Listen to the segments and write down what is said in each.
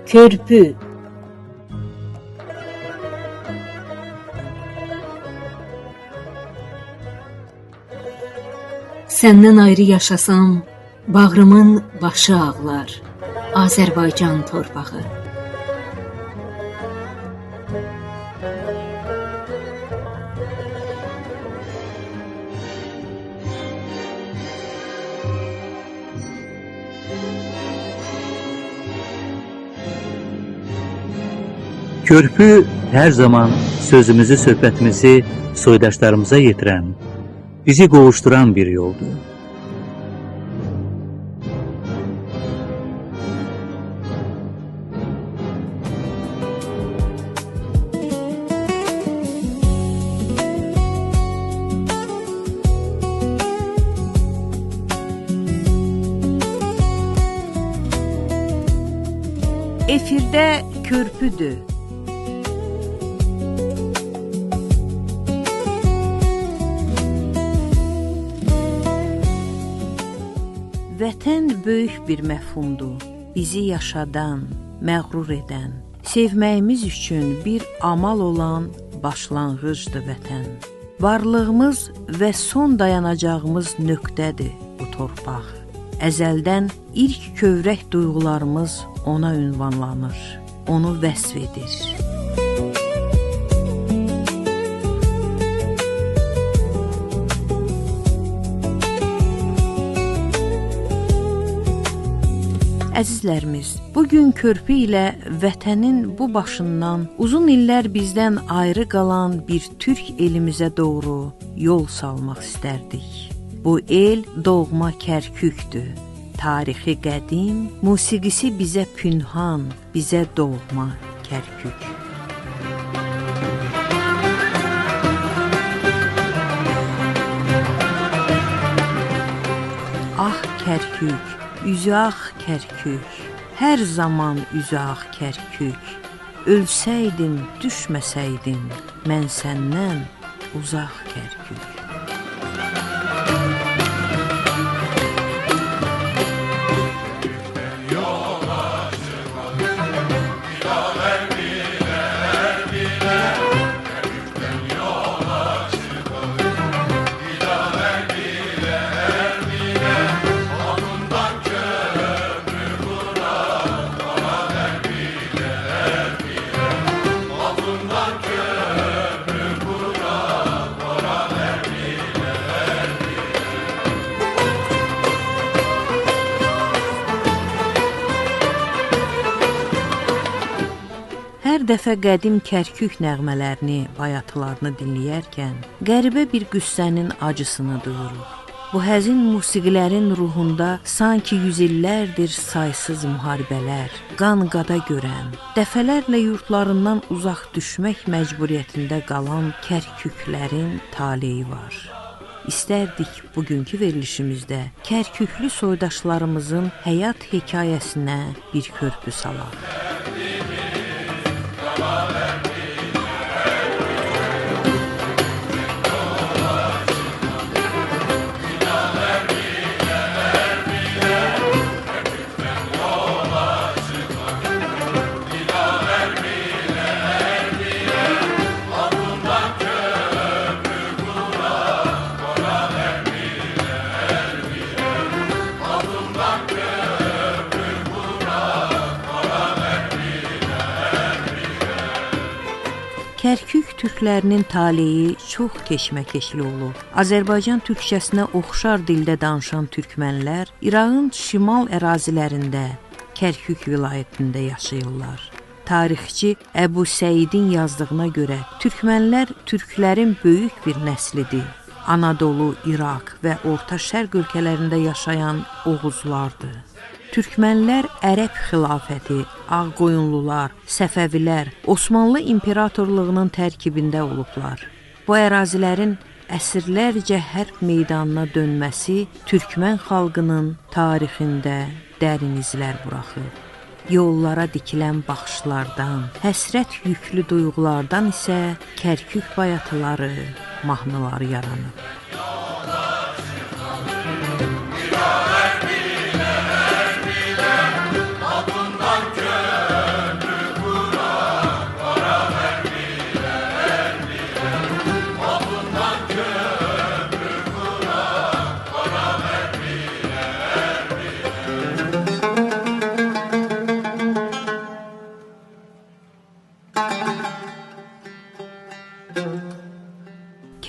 Körpü. Səndən ayrı yaşasam, bağrımın başı ağlar, Azərbaycan torpağı. Körpü hər zaman sözümüzü, söhbətimizi soydaşlarımıza yetirən, bizi qovuşduran bir yoldur. Efirdə körpüdür. Vətən böyük bir məfhumdur. Bizi yaşadan, məğrur edən, sevməyimiz üçün bir amal olan başlanğıcdır vətən. Varlığımız və son dayanacağımız nöqtədir bu torpaq. Əzəldən ilk kövrək duyğularımız ona ünvanlanır, onu vəsf edir. Əzizlərimiz, bugün körpü ilə vətənin bu başından uzun illər bizdən ayrı qalan bir türk elimizə doğru yol salmaq istərdik. Bu el doğma Kərkükdür. Tarixi qədim, musiqisi bizə pünhan, bizə doğma Kərkük. Ah Kərkük, üzü ağ Kərkük, hər zaman üzü ağ Kərkük. Ölsəydim, düşməsəydim, mən səndən uzaq Kərkük. Hər dəfə qədim Kərkük nəğmələrini, bayatılarını dinləyərkən qəribə bir qüssənin acısını duyuruq. Bu həzin musiqilərin ruhunda sanki yüz illərdir saysız müharibələr, qan-qada görən, dəfələrlə yurtlarından uzaq düşmək məcburiyyətində qalan Kərküklərin taleyi var. İstərdik bugünkü verilişimizdə Kərküklü soydaşlarımızın həyat hekayəsinə bir körpü salaq. Kərkük türklərinin taleyi çox keşməkeşli olub. Azərbaycan türkçəsinə oxşar dildə danışan türkmənlər İraqın şimal ərazilərində, Kərkük vilayətində yaşayırlar. Tarixçi Əbu Səidin yazdığına görə türkmənlər türklərin böyük bir nəslidir. Anadolu, İraq və Orta Şərq ölkələrində yaşayan Oğuzlardır. Türkmənlər Ərəb xilafəti, Ağqoyunlular, Səfəvilər, Osmanlı İmperatorluğunun tərkibində olublar. Bu ərazilərin əsrlərcə hərb meydanına dönməsi türkmən xalqının tarixində dərin izlər buraxıb. Yollara dikilən baxışlardan, həsrət yüklü duyğulardan isə Kərkük bayatıları, mahnıları yaranıb.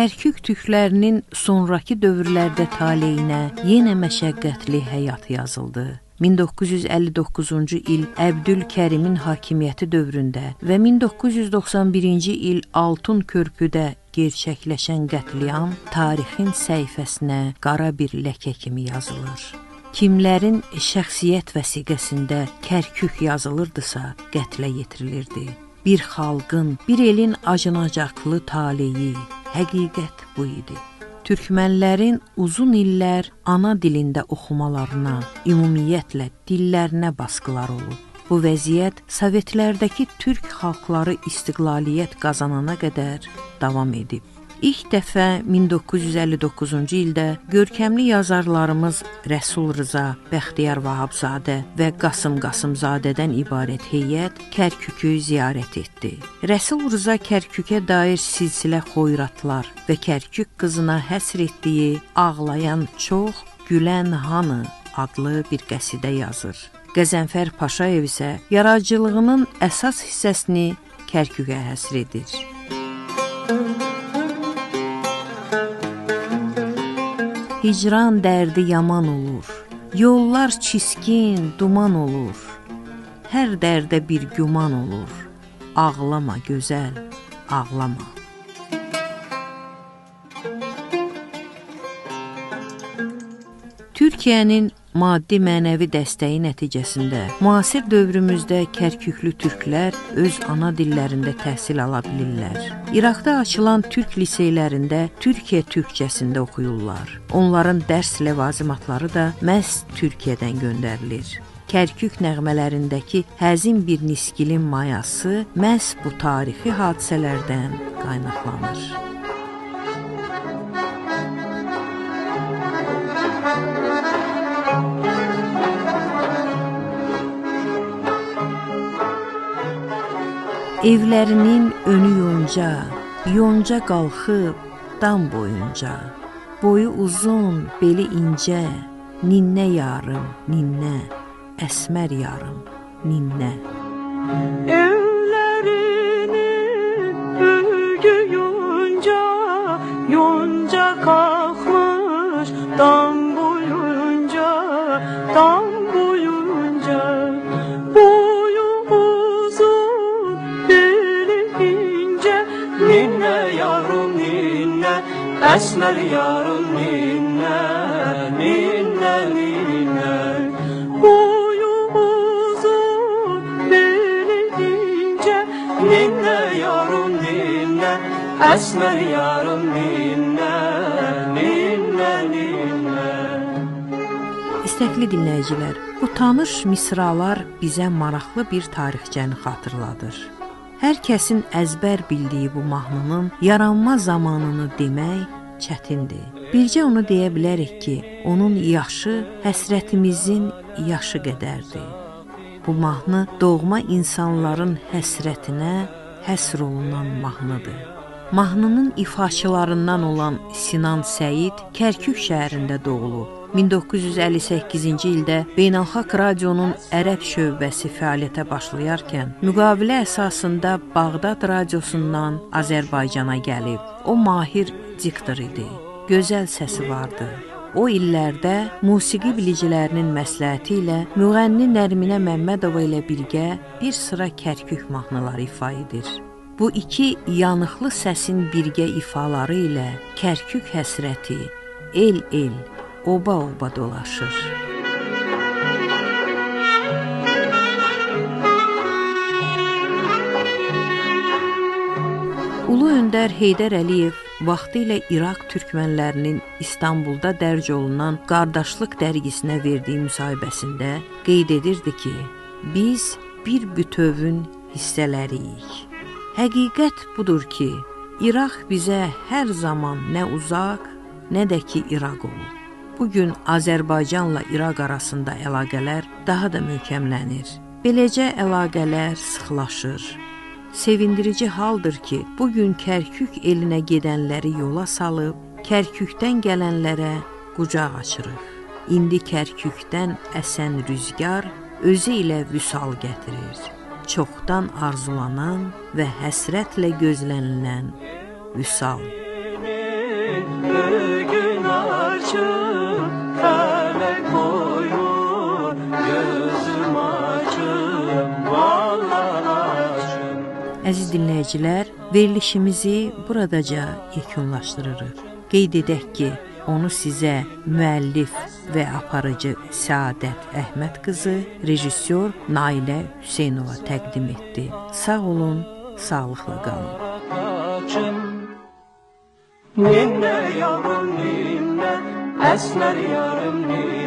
Kərkük türklərinin sonrakı dövrlərdə taleyinə yenə məşəqqətli həyat yazıldı. 1959-cu il Əbdülkərimin hakimiyyəti dövründə və 1991-ci il Altun Körpüdə gerçəkləşən qətliam tarixin səhifəsinə qara bir ləkə kimi yazılır. Kimlərin şəxsiyyət vəsiqəsində Kərkük yazılırdısa, qətlə yetirilirdi. Bir xalqın, bir elin acınacaqlı taleyi, həqiqət bu idi. Türkmənlərin uzun illər ana dilində oxumalarına, ümumiyyətlə dillərinə basqılar olub. Bu vəziyyət Sovetlərdəki türk xalqları istiqlaliyyət qazanana qədər davam edib. İlk dəfə 1959-cu ildə görkəmli yazarlarımız Rəsul Rza, Bəxtiyar Vahabzadə və Qasım Qasımzadədən ibarət heyət Kərkükü ziyarət etdi. Rəsul Rza Kərkükə dair silsilə xoyratlar və Kərkük qızına həsr etdiyi Ağlayan çox, gülən hanı adlı bir qəsidə yazır. Qəzənfər Paşayev isə yaradıcılığının əsas hissəsini Kərkükə həsr edir. Hicran dərdi yaman olur, yollar çiskin, duman olur, hər dərdə bir güman olur, ağlama gözəl, ağlama. Türkiyənin maddi-mənəvi dəstəyi nəticəsində müasir dövrümüzdə Kərküklü türklər öz ana dillərində təhsil ala bilirlər. İraqda açılan türk liseylərində Türkiyə türkçəsində oxuyurlar. Onların dərs ləvazimatları da məhz Türkiyədən göndərilir. Kərkük nəğmələrindəki həzin bir niskilin mayası məhz bu tarixi hadisələrdən qaynaqlanır. Evlərinin önü yonca, yonca qalxıb dam boyunca. Boyu uzun, beli incə, ninnə yarım, ninnə, əsmər yarım, ninnə. Evlərinin ügü yonca, yonca qalxmış dam boyunca, dam boyunca. Boyu uzun, beli ince, ninne yarım ninne, esmer yarım ninne, ninne ninne. Boyu uzun, beli ince, ninne yarım ninne, esmer yarım ninne, ninne ninne. İstəkli dinləyicilər, bu tanış misralar bizə maraqlı bir tarixçəni xatırladır. Hər kəsin əzbər bildiyi bu mahnının yaranma zamanını demək çətindir. Bircə onu deyə bilərik ki, onun yaşı həsrətimizin yaşı qədərdir. Bu mahnı doğma insanların həsrətinə həsr olunan mahnıdır. Mahnının ifaçılarından olan Sinan Səyid Kərkük şəhərində doğulub. 1958-ci ildə Beynəlxalq Radionun ərəb şöbəsi fəaliyyətə başlayarkən müqavilə əsasında Bağdad radiosundan Azərbaycana gəlib. O mahir diktor idi. Gözəl səsi vardı. O illərdə musiqi bilicilərinin məsləhəti ilə müğənni Nərminə Məmmədova ilə birgə bir sıra Kərkük mahnıları ifa edir. Bu iki yanıqlı səsin birgə ifaları ilə Kərkük həsrəti el-el, oba-oba dolaşır. Ulu Öndər Heydər Əliyev vaxtilə İraq türkmənlərinin İstanbulda dərc olunan Qardaşlıq dərgisinə verdiyi müsahibəsində qeyd edirdi ki, biz bir bütövün hissələriyik. Həqiqət budur ki, İraq bizə hər zaman nə uzaq, nə də ki İraq olub. Bugün Azərbaycanla İraq arasında əlaqələr daha da möhkəmlənir. Beləcə əlaqələr sıxlaşır. Sevindirici haldır ki, bugün Kərkük elinə gedənləri yola salıb, Kərkükdən gələnlərə qucaq açırıq. İndi Kərkükdən əsən rüzgar özü ilə vüsal gətirir. Çoxdan arzulanan və həsrətlə gözlənilən vüsal. Bugün açık, felek koymur gözüm açık, vallahi açık. Əziz dinləyicilər, verilişimizi buradaca yekunlaşdırırıq. Qeyd edək ki, onu sizə müəllif və aparıcı Səadət Əhməd qızı, rejissor Nailə Hüseynova təqdim etdi. Sağ olun, sağlıqla qalın. Ninne yavrum ninne, esmer yarım ninne.